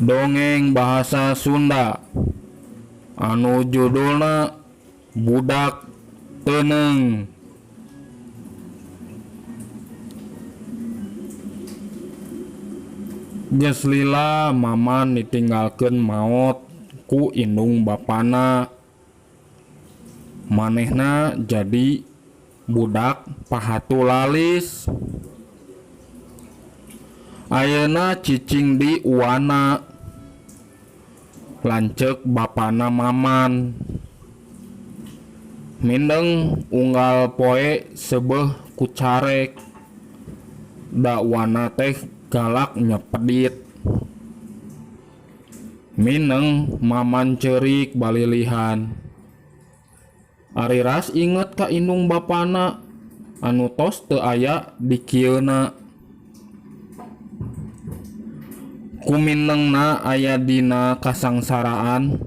Dongeng bahasa Sunda anu judulna Budak Teuneung. Geus lila Maman ditinggalkeun maot ku indung bapana. Manehna jadi budak pahatu lalis. Ayeuna cicing di uana. Lanceuk bapana Maman. Mindeng unggal poe seubeuh ku carek. Da uana teh galak nyepedit. Mindeng Maman ceurik balilihan. Ari ras inget ka indung bapana anu tos teu aya di kieuna. Kuminengna aya dina kasangsaraan.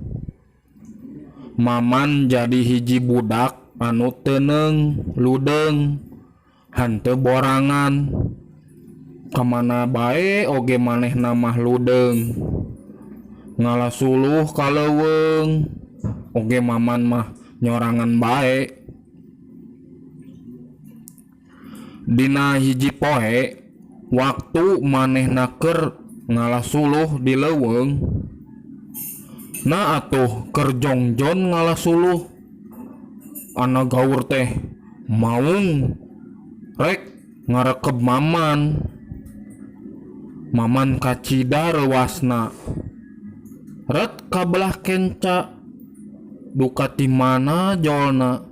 Maman jadi hiji budak anu teuneung ludeung henteu borangan. Kamana bae oge manehna mah ludeung. Ngala suluh ka leuweung oge Maman mah nyorangan bae. Dina hiji poe waktu manehna keur ngala suluh di leuweung, nah atuh keur jongjon ngala suluh ana gaur teh maung rek ngarekeb Maman. Maman kacida reuasna ret kabelah kenca duka ti mana jolna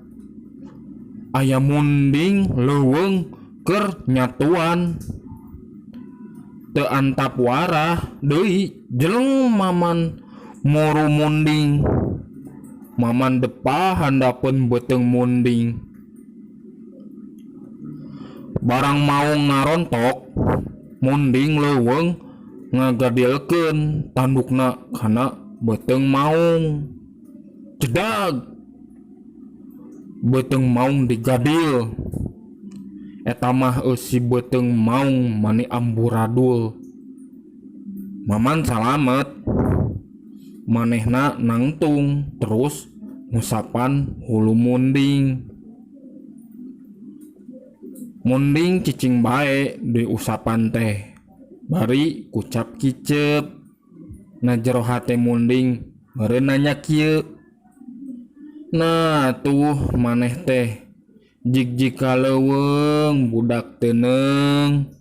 aya munding leuweung keur nyatuan. Teu antap warah deui jeleng Maman muru munding. Maman depa handapeun beuteung munding. Barang maung ngarontok, munding leuweung ngagadilkeun tandukna kana beuteung maung. Jedag! Beuteung maung digadil. Eta mah eusi beuteung maung mani amburadul. Maman salamet. Manehna nangtung terus ngusapan hulu munding. Munding cicing bae diusapan teh. Bari kucap kicep. Na jero hate munding meureun nanya kieu. Nah tuh maneh teh jig-jig ka leuweung budak teuneung.